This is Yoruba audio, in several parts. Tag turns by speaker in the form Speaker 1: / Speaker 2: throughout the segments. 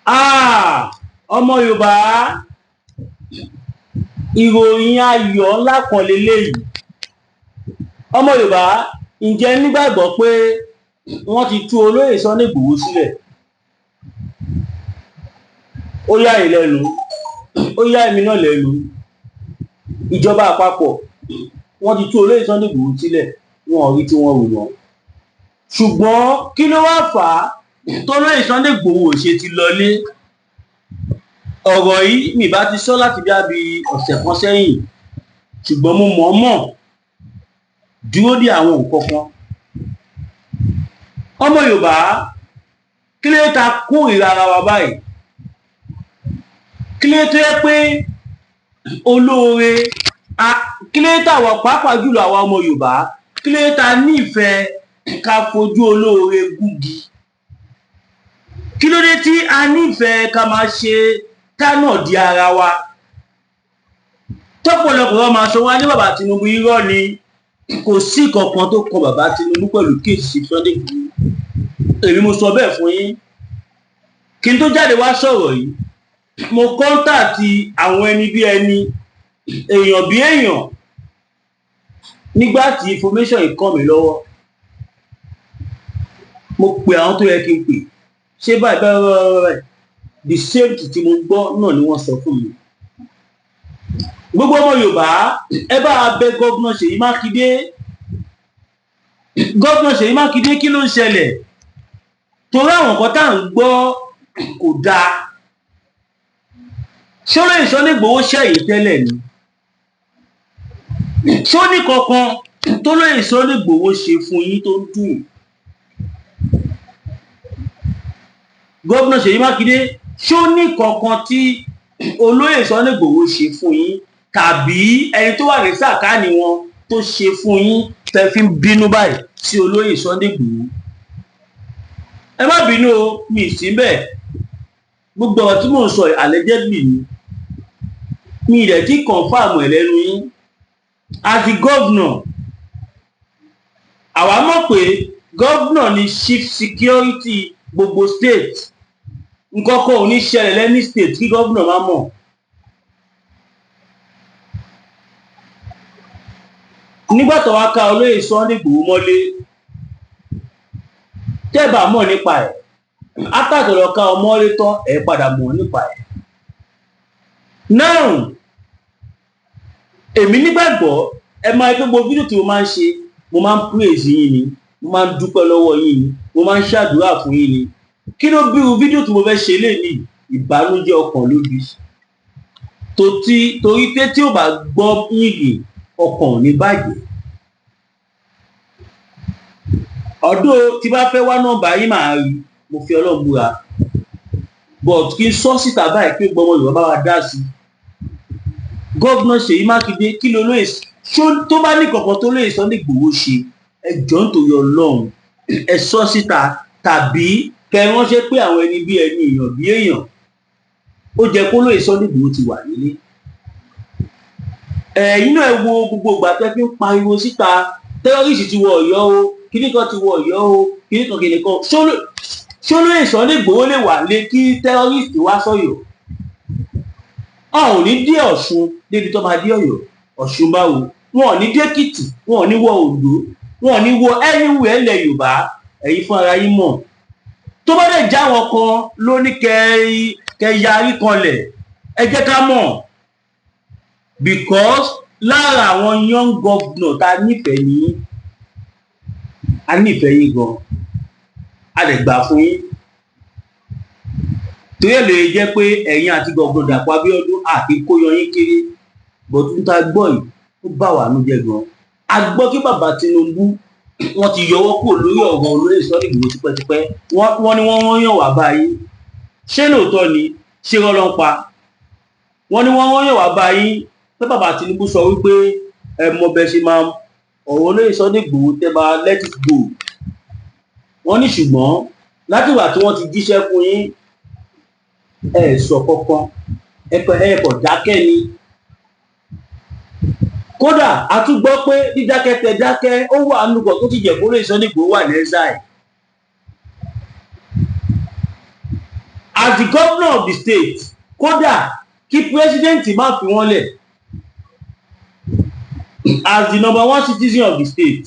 Speaker 1: Ah, ọmọ Yorùbá, ìròyìn ayọ̀ ńlá kan lélẹ́yìí. Ọmọ Yorùbá, ǹjẹ́ nígbàgbọ́ pé wọ́n ti tú olóyè Sunday Igboho sílẹ̀? Ó yà yín lẹ́nu, ó yà èmi náà lẹ́nu. Ìjọba àpapọ̀, wọ́n ti tú olóyè Sunday Igboho sílẹ̀. Wọn ò rí tí wọ́n rò wọ́n, ṣùgbọ́n kí ló wá fà á tólóyè Sunday Igboho ò ṣe ti lọlé? Ọ̀rọ̀ yìí, mi bá ti sọ láti bí abi ọ̀sẹ̀ kan sẹ́yìn, ṣùgbọ́n mo mọ̀ọ́mọ̀ dúró dé àwọn nǹkan kan. Ọmọ Yorùbá, kí ló ta kórìíra ara wa báyìí? Kí ló tó yẹ pé olóore, kí ló tàwa, pàápàá jùlọ àwa ọmọ Yorùbá, kí ló ta nífẹ̀ẹ́ ká fojú olóore gúngi? Kí ló dé tí a nífẹ̀ẹ́ ká máa ṣe tánà di ara wa? Tọ́pọ̀lọpọ̀ wọn máa sọ wá ní bàbá Tinubu, irọ́ ni, kò sí kankan tó kan bàbá Tinubu pẹ̀lú case Sunday Igboho. Èmi mo sọ bẹ́ẹ̀ fún yín. Kí n tó jáde wá sọ̀rọ̀ yìí, mo contact àwọn ẹni bí ẹni, èèyàn bí èèyàn. Nígbà tí information yìí kàn mí lọ́wọ́, mo pè àwọn tó yẹ kí n pè, ṣé báyìí báyìí báyìí báyìí. The same thing tí mo gbọ́ náà ni wọ́n sọ fún mi. Gbogbo ọmọ Yorùbá, ẹ bá a bẹ̀ Governor Ṣèyí Mákindé. Governor Ṣèyí Mákindé, kí ló ń ṣẹlẹ̀? Torí àwọn nǹkan tá à ń gbọ́ kò dáa. Ṣólóyè Sunday Igboho ṣẹ̀yìn tẹ́lẹ̀ ni? Ṣó ní kankan tó lóye Sunday Igboho ṣe fún yín tó ń dùn? Governor Ṣèyí Mákindé, ṣó ní kankan tí olóyè Sunday Igboho ṣe fún yín, tàbí ẹni tó wà ní sàkáàní wọn tó ṣe fún yín, tẹ́ fi ń bínú báyìí sí olóyè Sunday Igboho? Ẹ má bínú o, mi ì sí bẹ́ẹ̀. Gbogbo ọ̀rọ̀ tí mò ń sọ yìí, allegedly ni. Mi ì dẹ̀ tí confirm ẹ̀ lẹ́nu yín. As the governor, àwa mọ̀ pé governor ni chief security gbogbo state. Nǹkan kan ò ní ṣẹlẹ̀ lẹ́ní state kí governor má mọ̀. Nígbà tó wá ká olóyè Sunday Igboho mọ́lé, tẹ́ bá mọ̀ nípa ẹ̀, after tó lọ ká ọ mọ́lé tán, ẹ̀ padà mọ̀ nípa ẹ̀. Now, èmi nígbàgbọ́, ẹ máa gbé gbogbo fídíò tí mo máa ń ṣe, mo máa ń praise yín ni, mo máa ń dúpẹ́ lọ́wọ́ yín ni, mo máa ń ṣàdúrà fún yín ni. Kí ló bí irú fídíò tí mo fẹ́ ṣe lénìí? Ìbànújẹ́ ọkàn ló bí tó tí, torí pé tí ò bá gbọ́ yìnyín, ọkàn ò ní bàjẹ́. Ọdún tí bá fẹ́ wá nọ́mbà yín, màá rí, mo fi Ọlọ́run búra. But kí n sọ síta báyìí pé gbọmọ Yorùbá bá wa dá sí i. Governor Ṣèyí Mákindé, kí ló lóye tó bá ní kankan tó lóye Sunday Igboho ṣe? Ẹ jọ̀ọ́, nítorí Ọlọ́run, ẹ sọ síta, tàbí kẹ ránṣẹ́ pé àwọn ẹni bí ẹni, èèyàn bí èèyàn. Ó jẹ́ kó lóye Sunday Igboho ti wà nílé. Ẹ̀yin náà, ẹ wo gbogbo ìgbà tẹ́ fi ń pariwo síta, terrorist ti wọ Ọ̀yọ́ o, kíní kan ti wọ Ọ̀yọ́ o, kíní kan kíní kan. Ṣólóyè Sunday Igboho lè wà lé kí terrorist wá sọ́yọ́? Wọn ò ní dé Ọ̀ṣun débi tó máa dé Ọ̀yọ́. Ọ̀ṣun báwo? Wọn ò ní dé Èkìtì, wọn ò ní wọ Oǹdó, wọn ò ní wọ anywhere ilẹ̀ Yorùbá. Ẹ̀yin fún ara yín mọ̀. Tó bá dẹ̀ já wọn kan ló ní kẹ kẹ yarí kanlẹ̀, ẹ jẹ́ ká mọ̀, because lára àwọn young governor tá a nífẹ̀ẹ́ ní, a nífẹ̀ẹ́ yín gan, a lè gbà fún yín. Torí ẹ̀ lè jẹ́ pé ẹ̀yin àti Governor Dàpọ̀ Abíọ́dún àti kóyan yín kéré. But n ta gbọ́ yìí, ó bà wá nú jẹ́ gan. A gbọ́ kí bàbá Tinubu, wọ́n ti yọwọ́ kúrò lórí ọ̀rọ̀ olóyè Sunday Igboho tipẹ́tipẹ́. Wọ́n ní wọ́n rán yàn wá báyìí. Ṣé lóòótọ́ ni? Ṣé rọ́ ń pa? Wọ́n ní wọ́n rán yàn wá báyìí pé bàbá Tinubu sọ wípé ẹ mọ bẹ ṣe máa ọ̀rọ̀ olóyè Sunday Igboho, tẹ́ bá let it go. Wọ́n ní ṣùgbọ́n látìgbà tí wọ́n ti jíṣẹ́ fún yín, ẹ sọ kankan, ẹ kọ̀ dákẹ́ ni. Kódà a tún gbọ́ pé dídákẹ́ tẹ dákẹ́, ó wà nùkọ̀ tó ti jẹ́ kó lóye Sunday Igboho wà ní exile. As the governor of the state, kódà kí president má fi wọ́n lẹ̀, as the number one citizen of the state,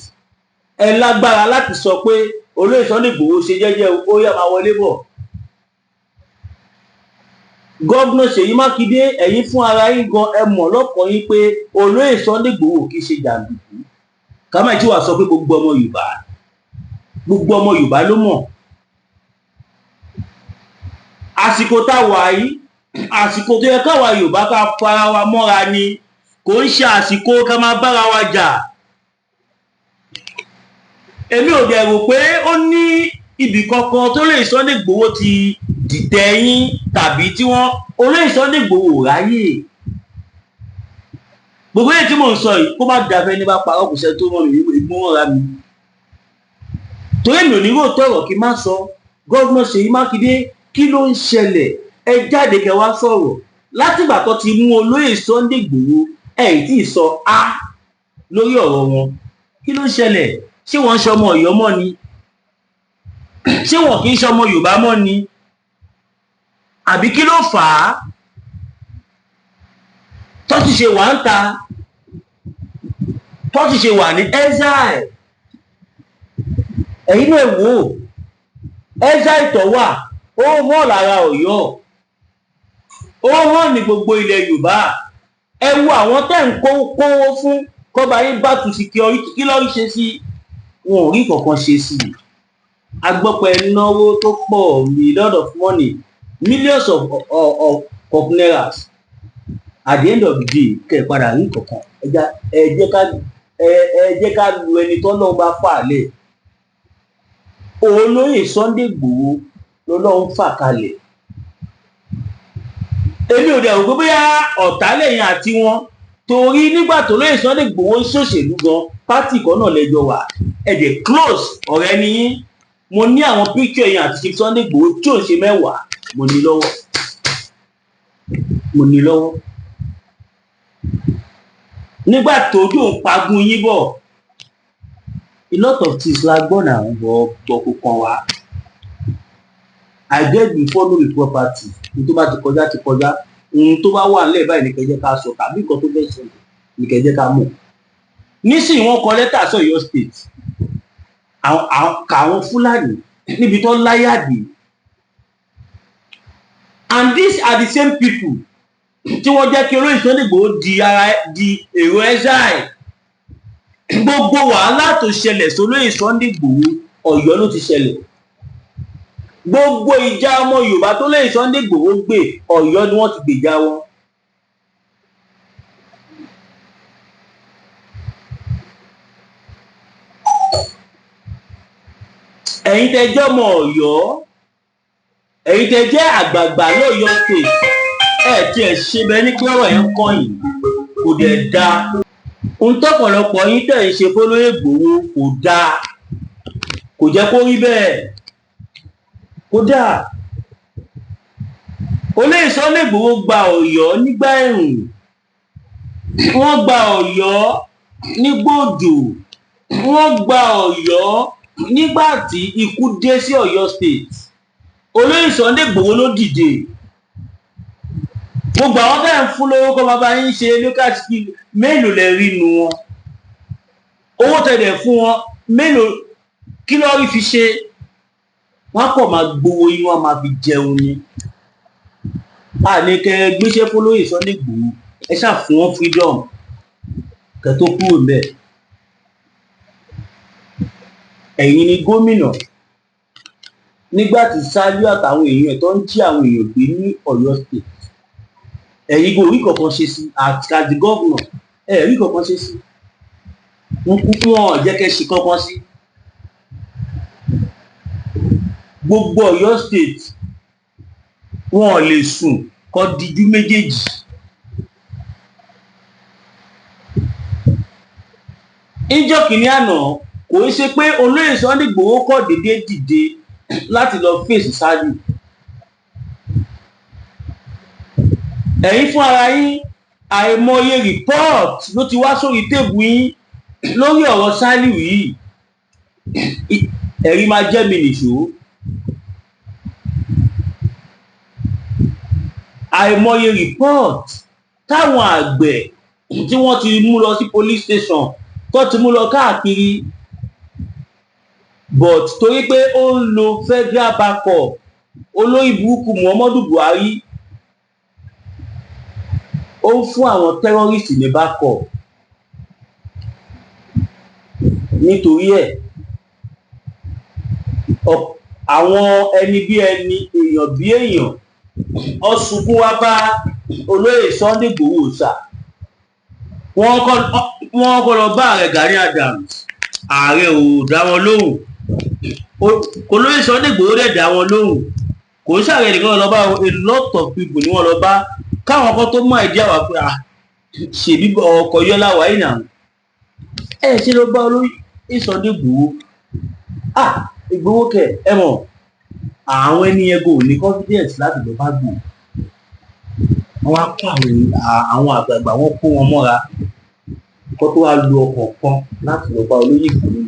Speaker 1: ẹ lágbára láti sọ pé olóyè Sunday Igboho, ṣe jẹ́jẹ́, ó yá, máa wọlé bọ̀. Governor Ṣèyí Mákindé, ẹ̀yin fún ara yín gan, ẹ mọ̀ lọ́kàn yín pé olóyè Sunday Igboho kì í ṣe jàǹdùkú. Kámáì tí wàá sọ pé gbogbo ọmọ Yorùbá, gbogbo ọmọ Yorùbá ló mọ̀. Àsìkò tá a wà yìí, àsìkò tó yẹ káwa Yorùbá ká fara wa mọ́ra ni, kò ń ṣe àsìkò ká máa bára wa jà. Èmi ò dẹ̀ rò pé ó ní ibì kankan tó lè Sunday Igboho ti dìtẹ̀ yín tàbí tí wọ́n olóyè Sunday Igboho ò ráyè. Gbogbo èyí tí mò ń sọ yìí, kó má dàbẹ́ ní bá parọ́, kò sẹ́ni tó mọ̀ mí ìgbóhùn ra mi, torí èmi ò ní rò tọ̀rọ̀ kí n má sọ. Governor Ṣèyí Mákindé, kí ló ń ṣẹlẹ̀? Ẹ jáde kẹ́ wá sọ̀rọ̀. Látìgbà tó ti mú olóyè Sunday Igboho, ẹ ì tí ì sọ á lórí ọ̀rọ̀ wọn. Kí ló ń ṣẹlẹ̀? Ṣé wọ́n ń ṣọmọ Ọ̀yọ́ mọ́ ni? Ṣé wọn kì í ṣọmọ Yorùbá mọ́ ni? Àbí kí ló fà á tó ti ṣe wà ń ta, tó ti ṣe wà ní exile? Ẹ̀yin náà wò ó, exile tó wà, ó hàn lára Ọ̀yọ́, ó hàn ní gbogbo ilẹ̀ Yorùbá. Ẹ wo àwọn tẹ́ ń kó kówó fún kọ́ba yín bá tu security, kí ló ń ṣe sí? Wọn ò rí kankan ṣe sí i. A gbọ́ pé náwó tó pọ̀, a lot of money, millions of nairas. At the end of the day, kẹ́ ẹ padà rí kankan. Ẹ jẹ́ ká lu ẹni tọ́lọ́run bá fà lẹ̀. Olóyè Sunday Igboho lọ́lọ́run fà kalẹ̀. Èmi ò dẹ̀ rò pé bóyá ọ̀tá lẹ́yìn àti wọn, torí nígbà tó lóyè Sunday Igboho ń ṣòṣèlú gan, party kan náà lẹ́jọ́ wà, ẹ dẹ̀ close, ọ̀rẹ́ ni yín. Mo ní àwọn picture yẹn àti Chief Sunday Igboho tí ò ń ṣe 10, mo ní lọ́wọ́, mo ní lọ́wọ́. Nígbà tó dùn pagun yín bọ̀, a lot of things la gbọ́ náà bọ̀ bọ̀, kò kàn wá. I get before no be property. Ohun tó bá ti kọjá ti kọjá. Ohun tó bá wà nílẹ̀ báyìí ní kẹjẹ́ ká sọ, tàbí nǹkan tó fẹ́ ṣẹlẹ̀ ní kẹjẹ́ ká mọ̀. Nísìnyí, wọ́n kọ lẹ́tà sí Ọ̀yọ́ State, àwọn Fúlàní níbi tó láyàdé, and these are the same people tí wọ́n jẹ́ kí olóyè Sunday Igboho di ara di èrò exile. Gbogbo wàhálà tó ṣẹlẹ̀ sólóyè Sunday Igboho, Ọ̀yọ́ ló ti ṣẹlẹ̀. Gbogbo ìjà ọmọ Yorùbá tó lóyè Sunday Igboho gbé, Ọ̀yọ́ ni wọ́n ti gbèjà wọn. Ẹ̀yin tẹ́ jẹ́ ọmọ Ọ̀yọ́, ẹ̀yin tẹ́ jẹ́ àgbààgbà lọ́yọ́ State, ẹ̀ tí ẹ̀ ṣe bẹ́ẹ̀ ní pé ọ̀rọ̀ yẹn kàn yín, kò dẹ̀ dáa. Ohun tọ́pọ̀lọpọ̀ yín tẹ̀ ń ṣe fọlọ́yè Ìgbòho kò dáa, kò jẹ́ kó rí bẹ́ẹ̀. Kódà olóyè Sunday Ìgbòho gba Ọ̀yọ́ nígbà ẹ̀rùn, wọ́n gba Ọ̀yọ́ nígbà òjò, wọ́n gba Ọ̀yọ́ nígbà tí ikú dé sí Ọ̀yọ́ State. Olóyè Sunday Ìgbòho ló dìde. Gbogbo àwọn tẹ́ ń fún lówó kọ́ bàbá yín ṣe local skill, mélòó lẹ rí nu wọn? Owó tẹ̀lé fún wọn, mélòó? Kí ló rí fi ṣe? Wọ́n kọ̀ máa gbowó yín, wọ́n máa fi jẹun ni. A ní kẹ́ ẹ gbéṣẹ́ fún olóyè Sunday Ìgbòho, ẹ ṣáà fún wọn freedom kẹ́ tó kúrò ńbẹ̀. Ẹ̀yin ni gómìnà nígbà tí Sàlíù àtàwọn èèyàn ẹ̀ tó ń jí àwọn èèyàn gbé ní Ọ̀yọ́ State. Ẹ̀yin kò rí kankan ṣe sí. As the governor, ẹ̀ rí kankan ṣe sí. Wọn kú, wọn ò jẹ́ kẹ́ ṣe kankan sí. Gbogbo Ọ̀yọ́ State, wọn ò lè sùn kó dijú méjèèjì. Níjọ́ kìíní àná, kò ń ṣe pé olóyè Sunday Igboho kọ̀ déédéé dìde láti lọ fèsì Sàlíù. Ẹ̀yin fún ara yín, àìmọye report ló ti wá sórí tébù yín lórí ọ̀rọ̀ Sàlíù yìí. Ẹ̀rí máa jẹ́ mi nìṣó. Àìmọye report táwọn àgbẹ̀ tí wọ́n ti mú lọ sí police station, tó ti mú lọ káàkiri, but torí pé ó ń lo federal backup, olórí burúkú Muhammadu Buhari, ó ń fún àwọn terrorist ní backup. Nítorí ẹ̀, àwọn ẹni bí ẹni, èèyàn bí èèyàn, ó sunkún wá bá olóyè Sunday Igboho ṣá. Wọ́n kọ́ lọ bá Ààrẹ Gani Adams, ààrẹ ò dá wọn lóhùn. Olóyè Sunday Igboho dẹ̀ dá wọn lóhùn. Kò ń ṣàrẹ nìkan lọ bá, a lot of people ni wọ́n lọ bá káwọn kan tó mọ ìdí àwà pé ṣèbí ọkọ̀ yọlá wàyí náà ẹ ṣe lọ bá olóyè Sunday Igboho. Ìgbòho kẹ ẹ mọ̀, àwọn ẹni yẹn kò ní confidence láti lọ bá Ìgbòho. Wọ́n wá kó àwọn àgbààgbà, wọn kó wọn mọ́ra kó tó wá lu ọkọ̀ kan láti lọ bá olóyè Ìgbòho.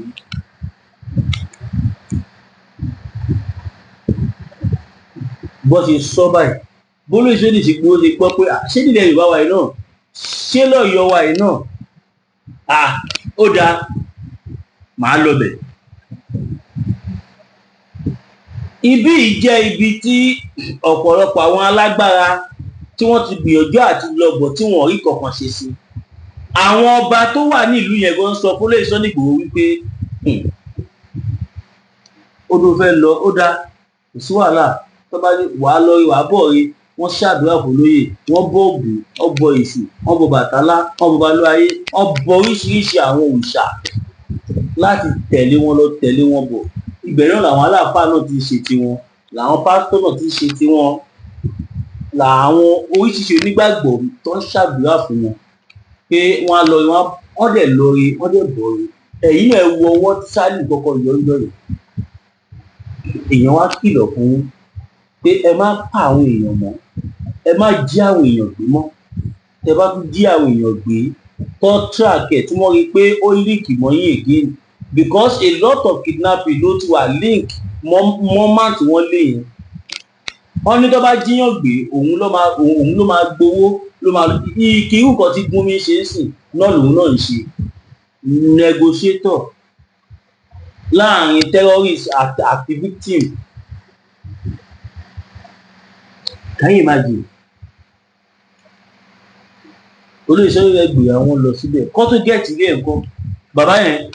Speaker 1: Bó ṣe sọ báyìí, bólóyè Sunday Igboho ṣe gbọ́ pé ṣé nílẹ̀ Yorùbá wa yìí náà, ṣé lọ́yọ̀ọ́ wa yìí náà, ó dáa, màá lọ bẹ̀. Ibí yìí jẹ́ ibi tí ọ̀pọ̀lọpọ̀ àwọn alágbára tí wọ́n ti gbìyànjú àti lọ́bọ̀ tí wọ́n rí kankan ṣe sí. Àwọn ọba tó wà ní ìlú yẹn gan sọ fún olóyè Sunday Igboho wípé ó ló fẹ́ lọ, ó dáa, kò sí wàhálà, tó bá ní wàá lọ rí, wàá bọ̀ rí. Wọ́n ṣàdúrà fún olóyè, wọ́n bọ Ògún, wọ́n bọ Èṣù, wọ́n bọ Bàtálá, wọ́n bọ Balúayé, wọ́n bọ oríṣiríṣi àwọn òòṣà láti tẹ̀lé wọn lọ, tẹ̀lé wọn bọ̀. Ibẹ̀ náà làwọn aláàfáà náà ti ṣe tiwọn, làwọn pásítọ̀ náà ti ṣe tiwọn, làwọn oríṣiríṣi onígbàgbọ́ tó ń ṣàdúrà fún wọn pé wọ́n á lọ rí, wọ́n dẹ̀ lọ rí, wọ́n dẹ̀ bọ̀ rí. Ẹ̀yin náà ẹ wo ọwọ́ tí Sálíù kọ́kọ́ yọ ń jọ yẹn. Èèyàn wá kìlọ̀ fún yín pé ẹ má pa àwọn èèyàn mọ́, ẹ má jí àwọn èèyàn gbé mọ́. Tẹ bá tún jí àwọn èèyàn gbé tó track ẹ̀, tí wọ́n rí i pé ó link mọ́ yín again, because a lot of kidnapping ló ti wà link mọ́ man tí wọ́n lé yẹn. Wọ́n ní tó bá jíyàn gbé, òun ló máa gbowó, ló máa kí irú nǹkan tí Gúnmi ṣe ń sìn náà lòun náà ń ṣe, negotiator láàrin terrorist àti victim. Can you imagine? Olóyè Sunday gbé àwọn lọ síbẹ̀ kó tó get ilé ẹ̀kọ́. Bàbá yẹn,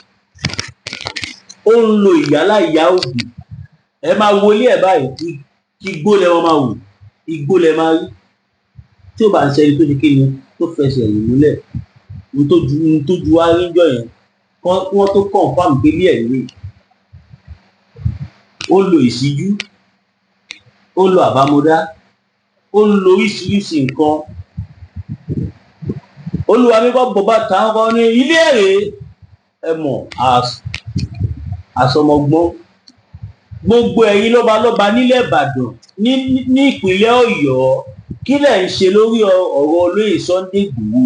Speaker 1: ó ń lo ìyálà ìyá ògùn. Ẹ máa wọlé ẹ báyìí, igbó lẹ wọn máa wò, igbó lẹ máa rí. Tí ó bá ń ṣẹni tó ṣe kí ni, tó fẹsẹ̀ rìn múlẹ̀, n tó ju wá rí jọ yẹn, kí wọ́n tó confirm pé ilé ẹ̀ ní. Ó lo ìṣíjú, ó lo àbámọ̀dá, ó ń lo oríṣiríṣi nǹkan. Olúwa mi kọ́ bọ̀ bàtà kọ́ ní ilé èrè ẹ mọ̀ àsọmọgbọ́n. Gbogbo ẹ̀yin lọ́ba lọ́ba nílẹ̀ Ìbàdàn, ní ìpínlẹ̀ Ọ̀yọ́, kí lẹ̀ ń ṣe lórí ọ̀rọ̀ olóyè Sunday Igboho?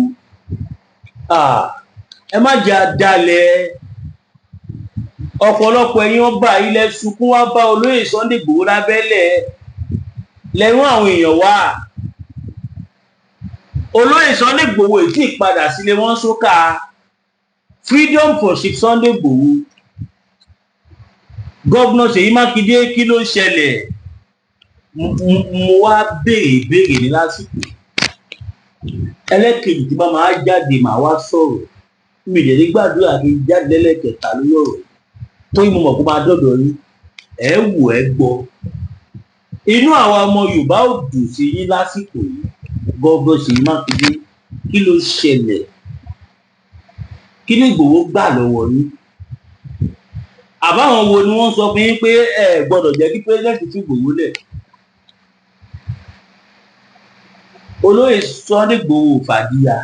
Speaker 1: Ẹ má jẹ́ adalẹ̀. Ọ̀pọ̀lọpọ̀ ẹ̀yin ọba ilẹ̀ sunkún wá bá olóyè Sunday Igboho lábẹ́lẹ̀ lẹ́rú àwọn èèyàn wá. Olóyè Sunday Igboho ètí ìpadà sílé wọn sókà freedom for Chief Sunday Igboho. Governor Ṣèyí Mákindé, kí ló ń ṣẹlẹ̀? Mo wá béèrè ìbéèrè ní lásìkò ẹlẹ́kejì tí bá máa jáde, màá wá sọ̀rọ̀. Mi lè ní gbàdúrà kí n jáde lẹ́lẹ́kẹta lórí ọ̀rọ̀, torí mo mọ̀ kó máa dọ̀dọ̀ yín. Ẹ wò, ẹ gbọ́, inú àwa ọmọ Yorùbá ò dùn sí yín lásìkò yìí. Governor Ṣèyí Mákindé, kí ló ṣẹlẹ̀? Kí ni Ìgbòho gbà lọ́wọ́ yín? Àbáwọn wo ni wọ́n sọ fún yín pé ẹ gbọ́dọ̀ jẹ́ kí president fi Ìgbòho lẹ̀? Olóyè Sunday Ìgbòho fàdíyà,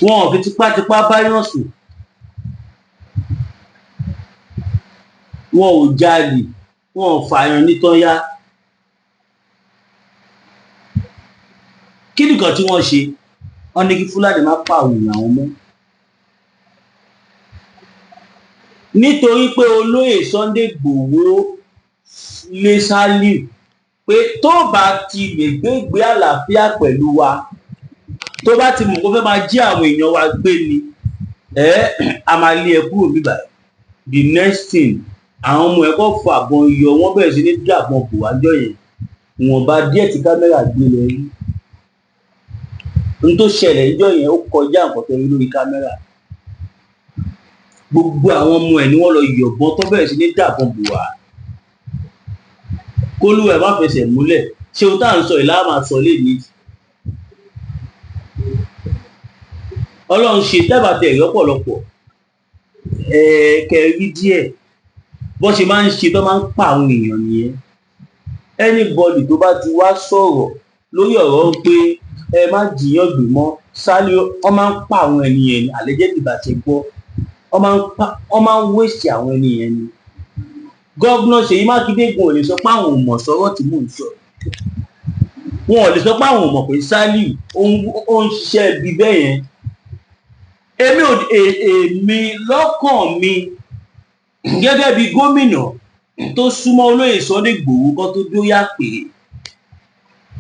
Speaker 1: wọn ò fi tipátipá báyọ̀ sùn, wọn ò jalè, wọn ò fààyàn nítọ́yá. Kí nìkan tí wọ́n ṣe? Wọ́n ní kí Fúlàní má pa àwọn èèyàn àwọn mọ́, nítorí pé olóyè Sunday Ìgbòho lé Sálíù Pé tó bá ti lè gbégbé àlàáfíà pẹ̀lú wa, tó bá ti mọ̀ kó fẹ́ máa jí àwọn èèyàn wa gbé ni, ẹ a máa lé ẹ kúrò bíbà. The next thing, àwọn ọmọ ẹ kọ́ fàbọn yọ, wọ́n bẹ̀rẹ̀ sí ní dàbọn bò wájọ́ yẹn. Ìwọ̀nba díẹ̀ tí kámẹ́rà gbé lọ rí n tó ṣẹlẹ̀ níjọ́ yẹn, ó kọjá nǹkan tó rí lórí kámẹ́rà. Gbogbo àwọn ọmọ ẹ̀ ni wọ́n lọ yọ̀bọ̀n tó bẹ̀rẹ̀ sí ní dàbọn bò wá. Kólúwẹ̀ má fẹsẹ̀ múlẹ̀. Ṣé o tá à ń sọ ìlà máa sọ lé ní Ọlọ́run ṣe dábàá tẹ̀ rí ọ̀pọ̀lọpọ̀ kẹrí díẹ̀ bó ṣe máa ń ṣe tó máa ń pa àwọn èèyàn nìyẹn. Anybody tó bá ti wá sọ̀rọ̀ lórí ọ̀rọ̀ pé ẹ má jiyàn gbé mọ́ sálí, wọ́n máa ń pa àwọn ènìyàn ní allegedly bá ṣe gbọ́. Wọ́n máa ń waste àwọn ènìyàn ni. Governor Ṣèyí Mákindé gan ò lè sọ pé àwọn ò mọ̀ sọ́rọ̀ tí mò ń sọ. Wọn ò lè sọ pé àwọn ò mọ̀ pé Sálíù ó ń ṣiṣẹ́ ibi bẹ́ẹ̀ yẹn. Èmi ò èmi lọ́kàn mi, gẹ́gẹ́ bí gómìnà tó súnmọ́ olóyè Sunday Igboho kan tó dórí àpèrè,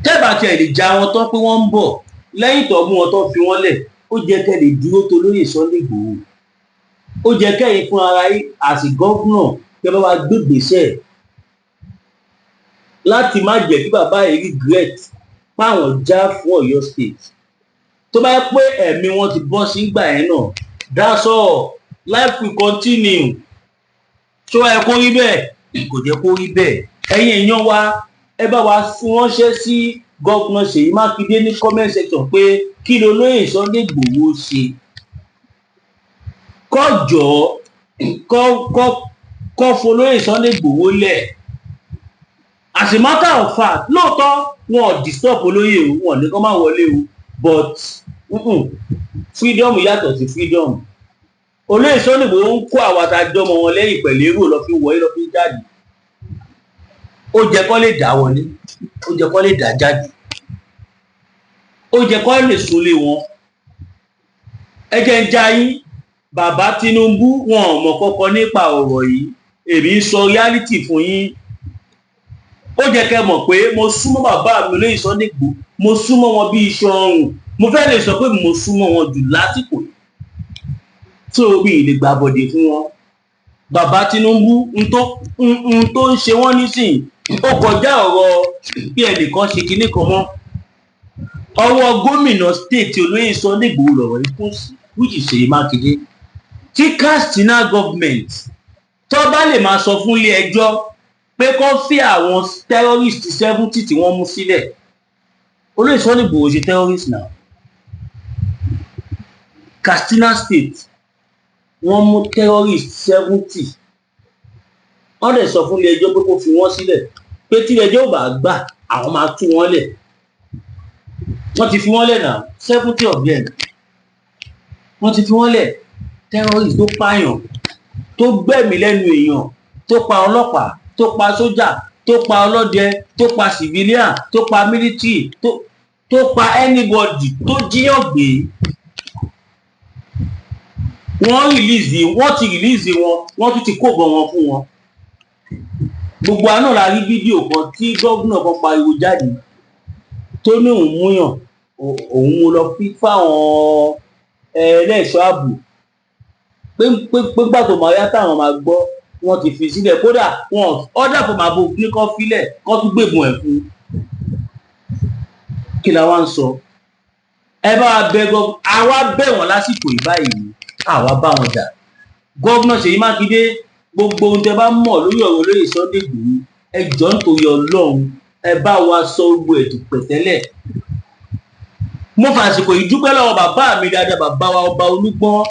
Speaker 1: tẹ́bà tiẹ̀ lè já wọn tán pé wọ́n ń bọ̀ lẹ́yìn tó mú wọn tó fi wọ́n lẹ̀, ó jẹ́ kẹ́ lè dúró tó olóyè Sunday Igboho. Ó jẹ́ kẹ́yìn fún ara yín àti governor kẹ́ bá wa gbé ìgbésẹ̀ láti má jẹ́ kí bàbá yìí regret páwọn já fún Ọ̀yọ́ State. Tó bá yẹ pé ẹ̀mí wọn ti bọ́ sí ìgbà yẹn náà, that's all, life will continue. Tó ẹ kó rí bẹ́ẹ̀, kò jẹ́ kó rí bẹ́ẹ̀. Ẹ̀yin èèyàn wa, ẹ bá wa ránṣẹ́ sí Governor Ṣèyí Mákindé ní comment section pé kí ló lóye Sunday Igboho ṣe kọjọ kọ́ folóyè Sunday Igboho lẹ̀. As a matter of fact, lóòótọ́ wọn ò disturb olóyè o, wọn ò ní kó má wọlé o, but freedom yàtọ̀ sí freedom. Olóyè Sunday Igboho ń kó àwọn àtàjọmọ wọn lẹ́yìn pẹ̀lú èrò lọ fi wọlé, lọ fi jáde. Ó jẹ́ kó lè dá wọlé, ó jẹ́ kó lè dá jáde, ó jẹ́ kó lè súnlé wọn. Ẹ jẹ́ ń já yín, bàbá Tinubu, wọn ò mọ̀ kọ́kọ́ nípa ọ̀rọ̀ yìí. Èmi ń sọ reality fún yín. Ó jẹ́ kẹ́ mọ̀ pé mo súnmọ́ bàbá mi olóyè Sunday Igboho, mo súnmọ́ wọn bí iṣan ọrùn. Mo fẹ́ lè sọ pé mo súnmọ́ wọn jù lásìkò yìí tí omi lè gbà bọ̀dẹ̀ fún wọn. Bàbá Tinubu, n tó ń ṣe wọ́n nísìnyí, ó kọjá ọ̀rọ̀ bí ẹnìkan ṣe kinní kan mọ́. Ọwọ́ gómìnà state olóyè Sunday Igboho lọ̀rọ̀ yìí kún sí, which is Ṣèyí Mákindé. Tí Katsina government tó bá lè máa sọ fún ilé ẹjọ́ pé kó fi àwọn terrorist 70 tí wọ́n mú sílẹ̀, olóyè Sunday Igboho ṣe terrorist now. Katsina State, wọ́n mú terrorist 70, wọ́n dẹ̀ sọ fún ilé ẹjọ́ pé kó fi wọ́n sílẹ̀, pé tí ilé ẹjọ́ ò bá gbà, àwọn máa tú wọ́n lẹ̀. Wọ́n ti fi wọ́n lẹ̀ náà, 70 of them, wọ́n ti fi wọ́n lẹ̀. Terrorist tó pààyàn, tó gbẹ̀mí lẹ́nu èèyàn, tó pa ọlọ́pàá, tó pa sójà, tó pa ọlọ́dẹ, tó pa civilian, tó pa military, tó pa anybody, tó jíyàn gbé, wọ́n release, wọ́n ti release wọn, wọ́n tún ti kó bọ̀ wọn fún wọn. Gbogbo àná la rí fídíò kan tí gómìnà kan pariwo jáde tó ní òun múyàn, òun mú lọ fáwọn ẹlẹ́ṣọ́ ààbò, pé gbà tó máa yá táwọn máa gbọ́, wọ́n ti fi sílẹ̀. Kódà wọn ọ̀dà fún màá bo ní kán filẹ̀, kán tún gbébọn ẹ̀ fún. Kí la wá ń sọ? Ẹ bá wa bẹ gọ, àwa bẹ̀ wọ́n lásìkò ìbáyìí, àwa bá wọn jà. Governor Ṣèyí Mákindé, gbogbo ohun tẹ bá mọ̀ lórí ọ̀rọ̀ olóyè Sunday Igboho, ẹ jọ̀ọ́, nítorí Ọlọ́run, ẹ bá wa sọ gbogbo ẹ̀ pẹ̀tẹ́lẹ̀. Mo fàsìkò yìí dúpẹ́ lọ́wọ́ bàbá mi dáadáa, bàbá wa ọba Olúgbọ́n.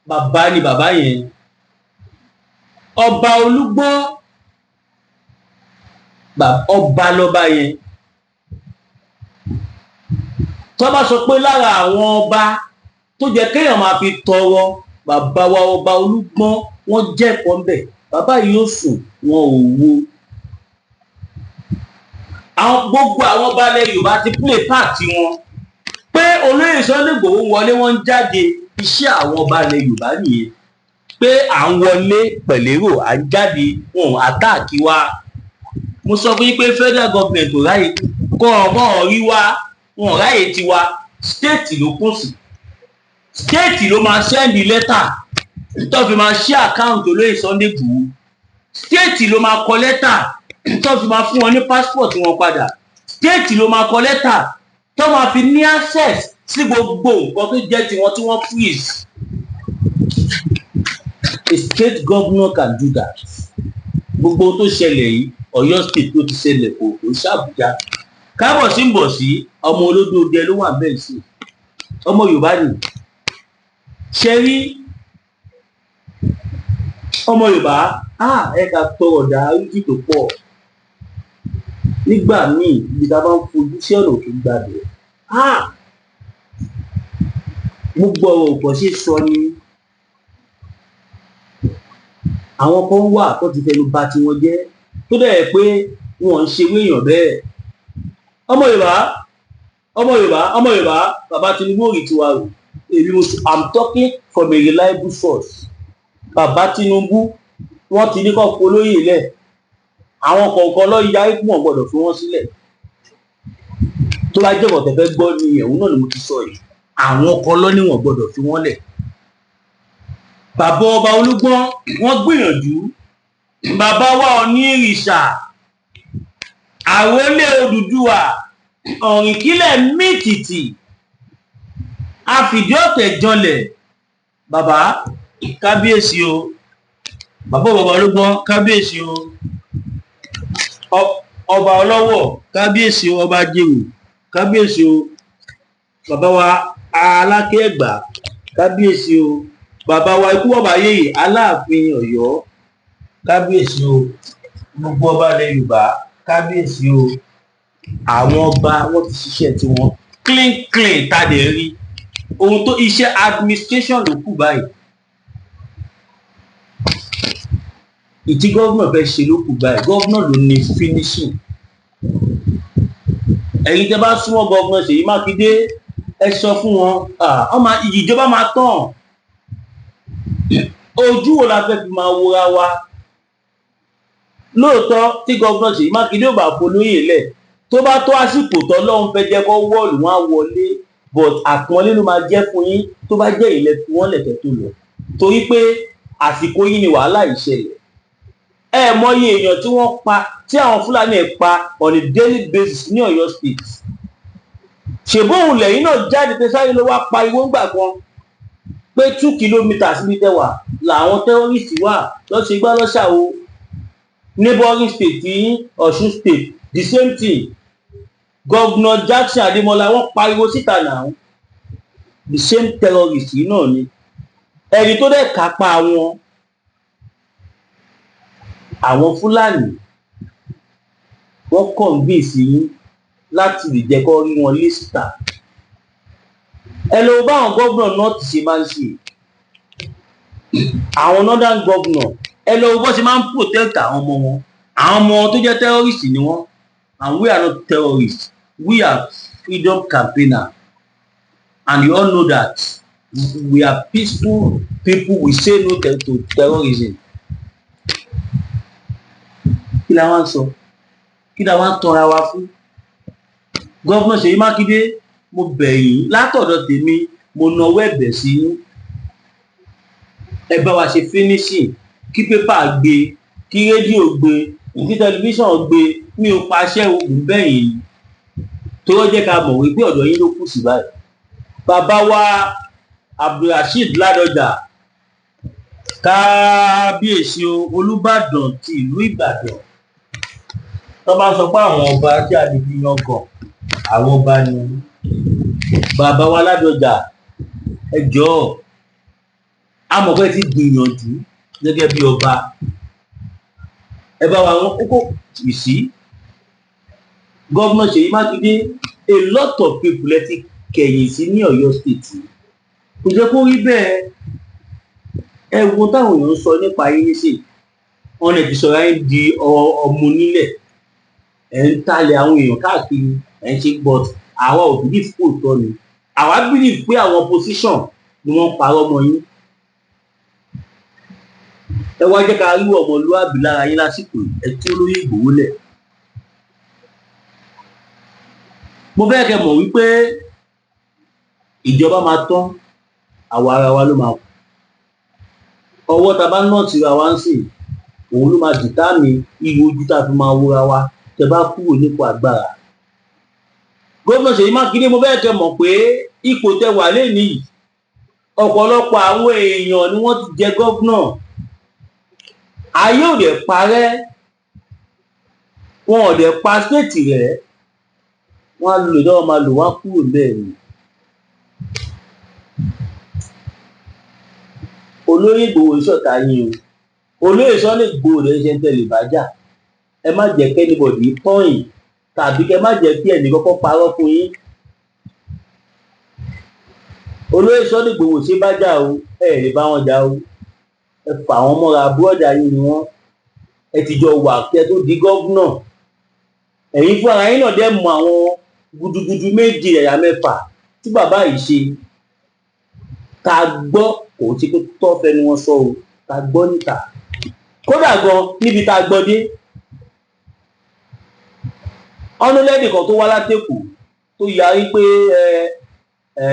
Speaker 1: Bàbá ni bàbá yẹn, ọba Olúgbọ́n, ọba lọ́ba yẹn. Tó bá sọ pé lára àwọn ọba tó jẹ́ kéèyàn máa fi tọrọ, bàbá wa ọba Olúgbọ́n, wọ́n jẹ́kọ̀ọ́ ńbẹ̀. Bàbá yìí ó sùn, wọn ò wo àwọn gbogbo àwọn ọba ilẹ̀ Yorùbá ti play part wọn pé olóyè Sunday Igboho wọlé, wọ́n ń jáde. Iṣẹ́ àwọn ọba ilẹ̀ Yorùbá nìyẹn, pé à ń wọlé pẹ̀lérò, à ń jáde, wọn ò attack wa. Mo sọ fún yín pé federal government ò ráyè kọ́ ọmọ rí wa, wọn ò ráyè tiwa. State ló kún sí, state ló máa send lẹ́tà tó fi máa ṣí account olóyè Sunday Igboho. State ló máa kọ lẹ́tà tó fi máa fún wọn ní passport wọn padà. State ló máa kọ lẹ́tà tó máa fi ní access sí gbogbo nǹkan tó jẹ́ tiwọn tí wọ́n freeze. A state governor can do that. Gbogbo tó ṣẹlẹ̀ yìí, Ọ̀yọ́ State tó ti ṣẹlẹ̀, kò ṣàbújá. Kábọ̀ sí ń bọ̀ sí ọmọ olódóde ló wà bẹ́ẹ̀ sí. Ọmọ Yorùbá ni ṣe rí ọmọ Yorùbá. Ẹ ká tọrọ dáríjì tó pọ̀. Nígbà míì, ibi tá a bá ń fojú sí, ọ̀nà òkè gbàgbé. Gbogbo ọ̀rọ̀ ò kàn ṣe sọ ni. Àwọn kan wà tó ti fẹnu bà tiwọn jẹ́, tó dẹ̀ yẹ pé wọn ń ṣe wéèyàn bẹ́ẹ̀. Ọmọ Yorùbá, ọmọ Yorùbá, ọmọ Yorùbá, bàbá Tinubu ò rí tiwa rò. Èmi mo, I'm talking from a reliable source. Bàbá Tinubu, wọ́n ti ní kó polóyè lẹ̀. Àwọn kọ̀ọ̀kan lọ yarí pé wọ́n gbọ́dọ̀ fi wọ́n sílẹ̀. Tó bá jẹ́ ọ̀tẹ̀ fẹ́ gbọ́ ni, ẹ̀hún náà ni mo ti sọ yìí. Àwọn kan lọ ní wọ́n gbọ́dọ̀ fi wọ́n lẹ̀. Bàbá ọba Olúgbọ́n, wọ́n gbìyànjú. Bàbá wa Ọ̀ní ìrìṣà, àrólé Odùduwà, ọ̀rìnkílẹ̀ mìtìtì, àfìdí ọ̀tẹ̀ janlẹ̀. Bàbá, kábíyèsí o. Bàbá bàbá Olúgbọ́n, kábíyèsí o. Ọba Ọlọ́wọ̀, kábíyèsí o. Ọba Jèrò, kábíyèsí o. Bàbá wa Aláké Ẹ̀gbá, kábíyèsí o. Bàbá wa ikú bàbá yèyè, Aláàfin Ọ̀yọ́, kábíyèsí o. Gbogbo ọba ilẹ̀ Yorùbá, kábíyèsí o. Àwọn ọba, wọn ti ṣiṣẹ́ tiwọn clean clean. Tá a dẹ̀ rí ohun tó iṣẹ́ administration ló kù báyìí. Ìtí governor fẹ́ ṣe ló kù báyìí. Governor ló ní finishing. Ẹ̀yin tẹ́ bá súnmọ́ governor Ṣèyí Mákindé, ẹ sọ fún wọn, ọmọ ìjọba máa tàn. Ojú wo la fẹ́ fi máa wora wa? Lóòótọ́, tí governor Ṣèyí Mákindé ò bá folóyè lẹ̀, tó bá tó àsìkò tọ́lọ́run fẹ́ jẹ́ kó wọ́ọ̀lù, wọn á wọlé, but àpọ́nlé ló máa jẹ́ fún yín tó bá jẹ́ ilẹ̀ fi wọ́n lẹ̀kẹ́ tó lọ, torí pé àsìkò yín ni wàhálà ìṣẹ̀lẹ̀. Ẹ mọyì èèyàn tí wọ́n pa, tí àwọn Fúlàní ẹ̀ pa on a daily basis ní Ọ̀yọ́ State. Ṣèbóhùn lẹ́yìn náà jáde tẹ sáré ló wá pariwo ńgbà kan pé 2 kilometres níbi tẹwà làwọn terrorist wà lọ́sẹ̀ gbá lọ́sàwọ́. Neighboring state yín, Ọ̀ṣun State, the same thing. Governor Jackson Adémọlá, wọ́n pariwo síta náà, the same terrorist yìí náà ni. Ẹni tó dẹ̀ kápá wọn, àwọn Fúlàní, wọ́n convince yín láti lè jẹ́ kó rí wọn lé síta. Ẹ lọ bá àwọn gómìnà north ṣe máa ń ṣe, àwọn northern governor, ẹ lọ bó ṣe máa ń protect àwọn ọmọ wọn. Àwọn ọmọ tó jẹ́ terrorist ni wọ́n, and we are not terrorists. We are freedom campaigner, and you all know that we are peaceful people. We say no to terrorism. Kí la wá ń sọ? Kí la wá ń tọra wa fún? Governor Ṣèyí Mákindé, mo bẹ̀ yín látọ̀dọ̀ tèmi, mo nawọ́ ẹ̀bẹ̀ sí yín. Ẹ bá wa ṣe finishing, kí paper gbé, kí rédíò gbé, kí tẹlifíṣàn gbé. Mi ò paṣẹ oògùn bẹ́ẹ̀ yín tó jẹ́ ká mọ̀ wípé ọ̀dọ̀ yín ló kù sí báyìí. Bàbá wa Abdulrasheed Ládọjà, kábíyèsí o. Olùbàdàn ti ìlú Ìbàdàn, tó bá sọ pé àwọn ọba tí a lè fi yangàn, àwọn ọba ni bàbá wa Ládọjà. Ẹ jọ̀ọ́, a mọ̀ pé ti gbìyànjú gẹ́gẹ́ bí ọba. Ẹ bá wa wọn kókó ìsí. Governor Ṣèyí Mákindé, a lot of people ẹ ti kẹ̀yìn sí ní Ọ̀yọ́ State. Kò jẹ́ kó rí bẹ́ẹ̀. Ẹ wo táwọn èèyàn ń sọ nípa yín nísìn. Wọn lè ti sọ̀rọ̀ yín di ọmọ onílẹ̀. Ẹ̀ ń talẹ̀ àwọn èèyàn káàkiri, ẹ̀ ń ṣe, but àwa ò believe kò tọ́ ni. Àwa believe pé àwọn opposition ni wọ́n parọ́ mọ́ yín. Ẹ wá jẹ́ ká rí ọmọlúwàbí lára yín lásìkò yìí. Ẹ tí olóyè Ìgbòho lẹ̀. Mo fẹ́ kẹ́ mọ̀ wípé ìjọba máa tán, àwa ara wa ló máa kù. Ọwọ́ tá a bá náà tira wa ń sìn, òun ló máa determine iye ojú tá a fi máa wúra wa tẹ bá kúrò nípò agbára. Gómìnà Ṣèyí Mákindé, mo fẹ́ kẹ́ mọ̀ pé ipò tẹ wà lẹ́nìí yìí, ọ̀pọ̀lọpọ̀ àwọn èèyàn ni wọ́n ti jẹ governor, ayé ò dẹ̀ parẹ́, wọn ò dẹ̀ pa state rẹ̀. Wọ́n á lò lọ́wọ́, máa lò wọ́n á kúrò bẹ́ẹ̀ ni. Olóyè Ìgbòho ṣọ̀tá yín o. Olóyè Sunday Ìgbòho rẹ̀ ṣe ń tẹ̀lé bájà. Ẹ má jẹ́ kí anybody tọ́yìn tàbí kẹ́ má jẹ́ kí ẹnì kọ́kọ́ parọ́ fún yín. Olóyè Sunday Ìgbòho ṣe bájà o. Ẹ lè bá wọn jà o. Ẹ fà wọ́n mọ́ra, búrọ́dà yín ni wọ́n. Ẹ ti jọ wà kí ẹ tó di governor. Ẹ̀yin fún ara yín náà dẹ́ mọ àwọn gudugudu méje ẹ̀yà mẹ́fà tí bàbá yìí ṣe, tá a gbọ́. Kò sí pé tọ́ fẹnu wọn sọ o, tá a gbọ́ níta. Kódà gan níbi tá a gbọ́ dé, ọ̀nà kan tó wá látẹ̀kọ̀ tó yarí pé ẹ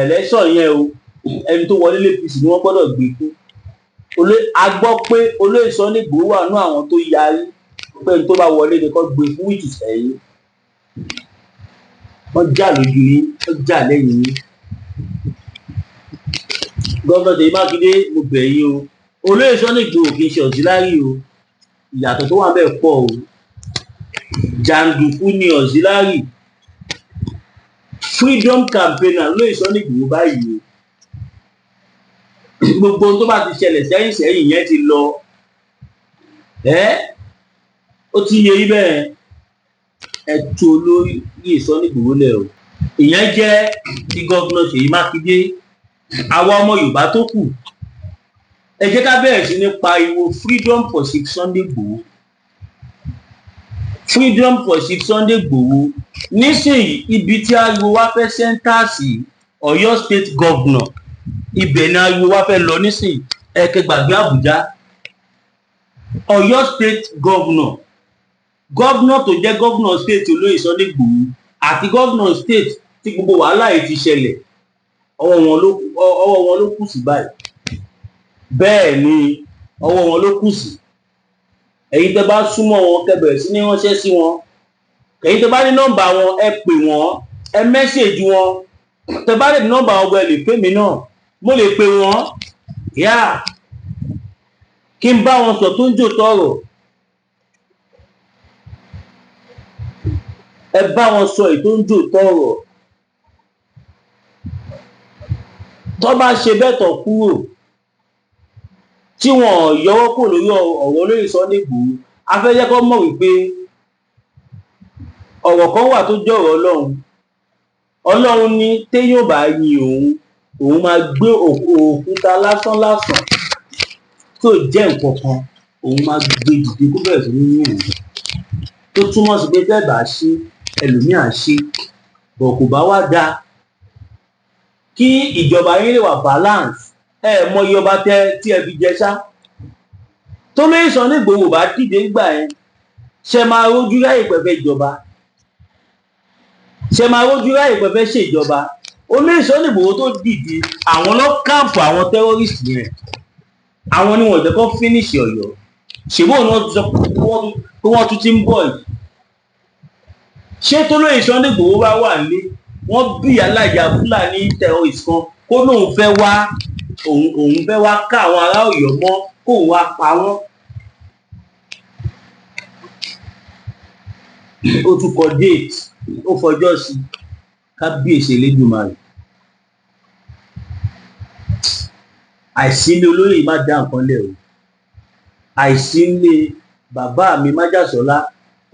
Speaker 1: election yẹn o, ẹni tó wọlé l'APC ni wọ́n gbọ́dọ̀ gbé fún. A gbọ́ pé olóyè Sunday Igboho wà nú àwọn tó yarí pé ẹni tó bá wọlé ni kó gbé fún, which is ẹ̀yìn. Wọ́n jà lójú yín, wọ́n jà lẹ́yìn yín. Gómìnà Ṣèyí Mákindé, mo bẹ̀ yín o. Olóyè Sunday Igboho kì í ṣe auxiliary o. Ìyàtọ̀ tó wà bẹ́ẹ̀ pọ̀ o. Jàǹdùkú ni auxiliary. Freedom campaigner lóyè Sunday Igboho báyìí o. Gbogbo ohun tó bá ti ṣẹlẹ̀ sẹ́yìn sẹ́yìn yẹn ti lọ. Ẹ́ ó ti yẹ yí bẹ́ẹ̀. Ẹ tú olóyè Sunday Igboho lẹ̀ o. Ìyẹn jẹ́ ti gómìnà Ṣèyí Mákindé. Àwa ọmọ Yorùbá tó kù, ẹ jẹ́ ká bẹ̀rẹ̀ sí ní pariwo freedom for Chief Sunday Igboho, freedom for Chief Sunday Igboho. Nísìnyí, ibi tí ariwo wa fẹ́ center sí, Ọ̀yọ́ State Governor, ibẹ̀ ni ariwo wa fẹ́ lọ nísìnyí. Ẹ kẹ́ gbàgbé Àbújá. Ọ̀yọ́ State Governor, governor tó jẹ́ governor state olóyè Sunday Igboho àti governor state tí gbogbo wàhálà yìí ti ṣẹlẹ̀, ọwọ́ wọn ló kù sí báyìí. Bẹ́ẹ̀ ni, ọwọ́ wọn ló kù sí. Ẹ̀yin tẹ́ bá súnmọ́ wọn, kẹ́ bẹ̀rẹ̀ sí ní ránṣẹ́ sí wọn. Ẹ̀yin tẹ́ bá ní nọ́mbà wọn, ẹ pè wọ́n, ẹ message wọn. Tẹ́ bá lè ní nọ́mbà wọn, ẹ lè pè mí náà, mo lè pè wọ́n yá kí n bá wọn sọ tó ń jò tọrọ. Ẹ bá wọn sọ èyí tó ń jò tọrọ. Tó bá ṣe bẹ́ẹ̀ tán kúrò, tí wọn yọwọ́ kúrò lórí ọ̀rọ̀ olóyè Sunday Igboho, a fẹ́ jẹ́ kó mọ̀ wípé ọ̀rọ̀ kan wà tó jẹ́ ọ̀rọ̀ Ọlọ́run. Ọlọ́run ní téèyàn ò bá yin òun, òun máa gbé òkúta lásán lásán tí ò jẹ́ nǹkan kan, òun máa gbé dìde kó bẹ̀rẹ̀ sí ní yìn òun. Tó túmọ̀ sí pé tẹ́ bá ṣe, ẹlòmíì á ṣe bọ̀. Kò bá wá dáa kí ìjọba yín lè wà balance. Ẹ mọ iye ọba tẹ tí ẹ fi jẹ ṣá. Tó lóye Sunday Igboho bá dìde gbà yẹn, ṣe máa rójú ráyè pẹ̀fẹ́ ìjọba? Ṣe máa rójú ráyè pẹ̀fẹ́ ṣèjọba? Olóyè Sunday Igboho tó dìde, àwọn lọ camp àwọn terrorist yẹn, àwọn ni wọ́n jẹ́ kó finish Ọ̀yọ́. Ṣèbó ni wọ́n ti sọ pé wọ́n tún ti ń bọ̀ yìí? Ṣé tólóyè Sunday Igboho bá wà nílé, wọ́n bí alájà Fúlàní terrorist kan kó lóun fẹ́ wá, òun fẹ́ wá ká àwọn ará Ọ̀yọ́ mọ́, kóun wá pa wọ́n? Ó tún kọ date, ó fọjọ́ sí. Kábíyèsí Elédùmarè, àìsílẹ̀ olóyè má dá nǹkan lẹ̀ o. Àìsílẹ̀ bàbá mi májàsọ́lá,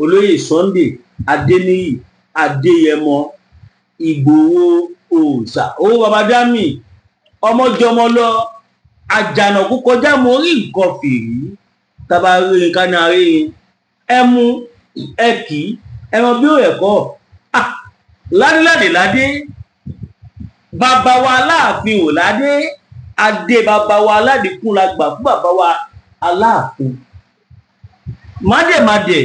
Speaker 1: olóyè Sunday Adéníyì Adéyẹmọ Ìgbòho òòṣà, owó baba dami, ọmọjọmọ lọ, àjànàkú kọjá mo rí nǹkan fìrí. Tábà rí ká ní arírin ẹ mú ẹ kì í ẹran bí ó ẹ̀kọ́ ládéládé ládé bàbá wa aláàfin ò ládé adé. Bàbá wa aládìkún la gbà fún bàbá wa aláàfin. Mádẹ̀mádẹ̀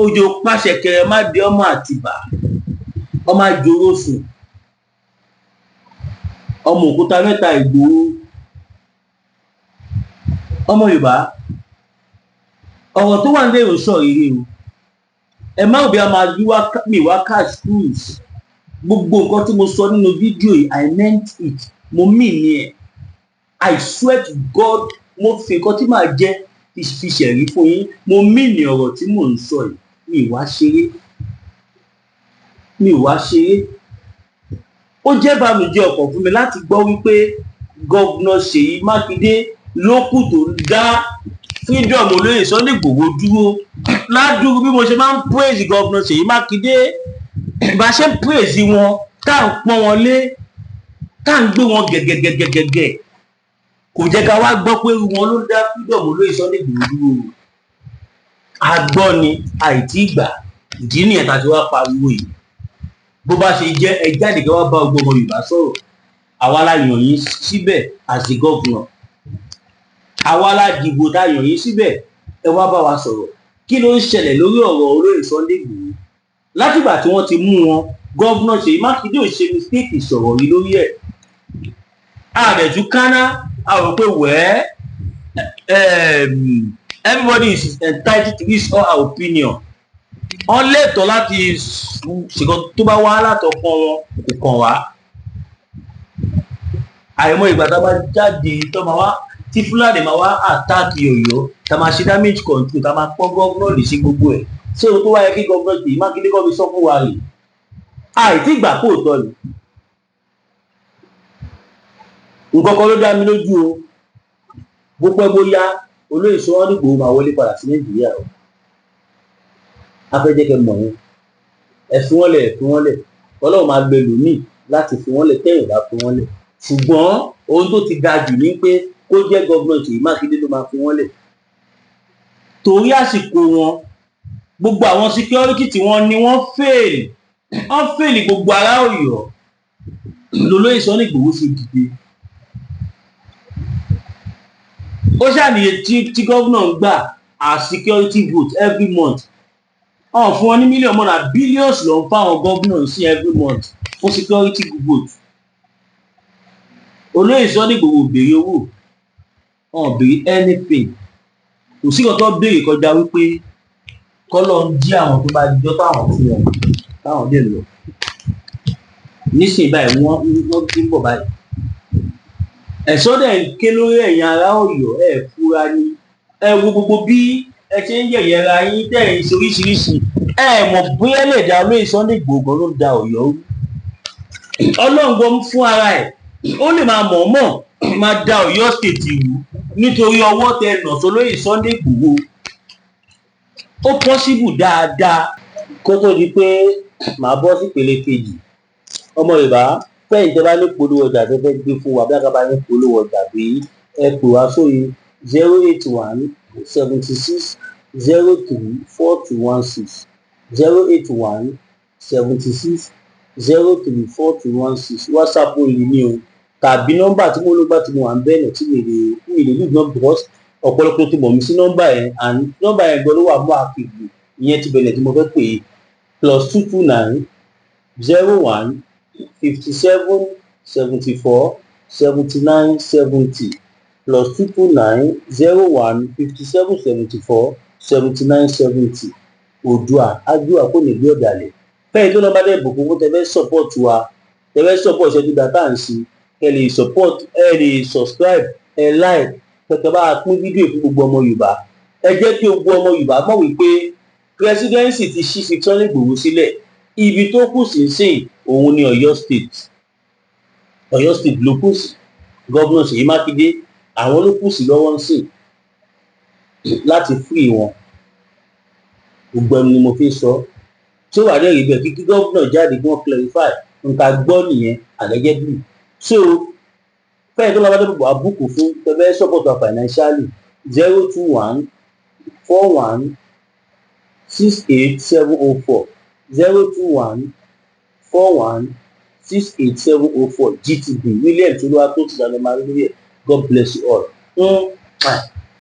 Speaker 1: òjò pàṣẹkẹrẹ má dé ọmọ àtìbà. Ọmọ àjòrò sùn, ọmọ òkúta mẹ́ta Ìgbòho, ọmọ Yorùbá. Ọ̀rọ̀ tó wà nílẹ̀ ìròsọ rèé o. Ẹ má rò bí a máa yí wá mi wá catch cruise. Gbogbo nǹkan tí mo sọ nínú fídíò yìí, I meant it, mo mean ni ẹ̀. I swear to God, mo fi nǹkan tí màá jẹ́ fi ṣẹ̀rí fún yín. Mo mean ní ọ̀rọ̀ tí mò ń sọ yìí. Mi wá ṣeré, mi wá ṣeré. Ó jẹ́ ìbànújẹ́ ọkàn fún mi láti gbọ́ wípé Governor Ṣèyí Mákindé ló kù tó ń dá freedom olóyè Sunday Igboho dúró. Ládùúgbò bí mo ṣe máa ń praise Governor Ṣèyí Mákindé, bá a ṣe ń praise wọn, tá à ń pọ́n wọn lé, tá à ń gbé wọn gẹ̀gẹ̀gẹ̀gẹ̀gẹ̀, kò jẹ́ ká wá gbọ́ pé wọn ló ń dá freedom olóyè Sunday Igboho dúró. A gbọ́ ni àìtí ìgbà. Ìdí nìyẹn tá a ti wá pariwo yìí. Bó bá ṣe jẹ́, ẹ jáde kí wọ́n bá gbogbo ọmọ Yorùbá sọ̀rọ̀. Àwa la yàn yín síbẹ̀ as a governor, àwa la dìbò tá a yàn yín síbẹ̀. Ẹ wá bá wa sọ̀rọ̀. Kí ló ń ṣẹlẹ̀ lórí ọ̀rọ̀ olóyè Sunday Igboho látìgbà tí wọ́n ti mú wọn? Governor Ṣèyí Mákindé ò ṣe mistake sọ̀rọ̀ rí lórí ẹ̀. Àdẹ̀tú kánná, a rò pé wẹ́ẹ́, everybody is entitled to his or her opinion. Wọ́n lẹ́tọ̀ọ́ láti ṣèkan tó bá wá látọkàn wọn, kò kàn wá. Àìmọ̀ ìgbà tá a bá jáde tó máa wá, tí Fúlàní máa wá attack Ọ̀yọ́, tá a máa ṣe damage control, tá a máa pọ́n governor lè ṣe gbogbo ẹ̀. Ṣé o tó wáyé kí governor Ṣèyí Mákindé kọ́ fi sọ fún wa rè? Àìtí ìgbà kó tọ́ ni. Nǹkan kan ló dá mi lójú o: bó pẹ́ bóyá, olóyè Sunday Igboho máa wọlé padà sí Nàìjíríà o. A fẹ́ jẹ́ kẹ́ mọ̀ yẹn. Ẹ fi wọ́n lẹ̀, ẹ fi wọ́n lẹ̀. Ọlọ́run máa gbẹ lòmíì láti fi wọ́n lẹ̀ tẹ́yìn bá fi wọ́n lẹ̀. Ṣùgbọ́n ohun tó ti ga jù ní pé kó jẹ́ governor Ṣèyí Mákindé ló máa fi wọ́n lẹ̀, torí àsìkò wọn, gbogbo àwọn security tí wọ́n ní, wọ́n fail, wọ́n fail gbogbo ará Ọ̀yọ́. Lolóyè Sunday Igboho ṣe dìde. Ó ṣàníyè tí gómìnà ń gbà as security vote every month. Ọ̀n fún wọn ní mílíọ̀nù mọ́nà, billions ló ń fáwọn gómìnà sí every month fún security vote. Olóyè Sunday Igboho béèrè owó, wọn béèrè anything. Kò sí nǹkan tó béèrè kọjá wípé kọ́lọ́ ń jí àwọn tó bá jọ́ táwọn fún wọn, táwọn dẹ̀ lọ. Nísìnyí báyìí, wọ́n ti ń bọ̀ báyìí. Ẹ̀sọ́ dẹ̀ ń ké lórí ẹ̀yin ará Ọ̀yọ́. Ẹ̀ fura ni. Ẹ wo gbogbo bí ẹ ṣe ń yẹ̀yẹ́ ra yín, tẹ̀ ń ṣe oríṣiríṣi. Ẹ mọ̀ bóyá lè dá olóyè Sunday Igboho ló ń da Ọ̀yọ́ rú. Ọlọ́run gan fún ara ẹ̀, ó lè máa mọ̀ọ́mọ̀ máa da Ọ̀yọ́ State rú nítorí ọwọ́ tẹ nà sólóyè Sunday Igboho. Ó possible dáadáa. Kó tó di pé màá bọ́ sí ìpele kejì, ọmọ Yorùbá, fẹ́yìn tẹ́ bá ní polówó ọjà tẹ́ fẹ́ gbé fún wa, bí a bá ní polówó ọjà, bí ẹ pè wá sórí 08176034216, 08176034216. WhatsApp only ní o, tàbí nọ́mbà tí mo ló gbà tí mo wà ń bẹ́ẹ̀ náà tí mi lè lose number, because ọ̀pọ̀lọpọ̀ ti mọ̀ mí sí nọ́mbà yẹn, and nọ́mbà yẹn gan ló wà mọ́ àkègbè ìyẹn ti bẹ̀rẹ̀ tí mo fẹ́ pè é: +229 01 57 74 79 70, +229 01 57 74 79 70. Oòduà ájúà kò ní gbé ọ̀dàlẹ̀. Fẹ́yìn tó nọ́mbà dẹ̀ bùkún fún tẹ́fẹ́ support wa, tẹ́fẹ́ support iṣẹ́ tó dáa tá à ń ṣe, ẹ lè support, ẹ lè subscribe, ẹ like, kẹkẹ bá a pín fídíò fún gbogbo ọmọ Yorùbá. Ẹ jẹ́ kí gbogbo ọmọ Yorùbá mọ̀ wípé presidency ti ṣí fi Sunday Igboho sílẹ̀. Ibi tó kù sí sìn òun ni Ọ̀yọ́ State. Ọ̀yọ́ State ló kù sí. Governor Ṣèyí Mákindé, àwọn ló kù sí lọ́wọ́ ń sìn láti free wọn. Gbogbo ẹnu ni mo fi ń sọ tí ó wà lẹ́rìí bẹ́ẹ̀ kí gómìnà jáde kí wọ́n clarify nǹkan gbọ́ nìyẹn allegedly. So fẹ́ẹ̀ tó lọ́wọ́ tó bọ̀ àbùkù fún tẹ́fẹ́ support wa financially: 0214168704, 0214168704, GTB, William Tolúwa tó ti sàlẹ̀ máa lórí ẹ̀. God bless you all.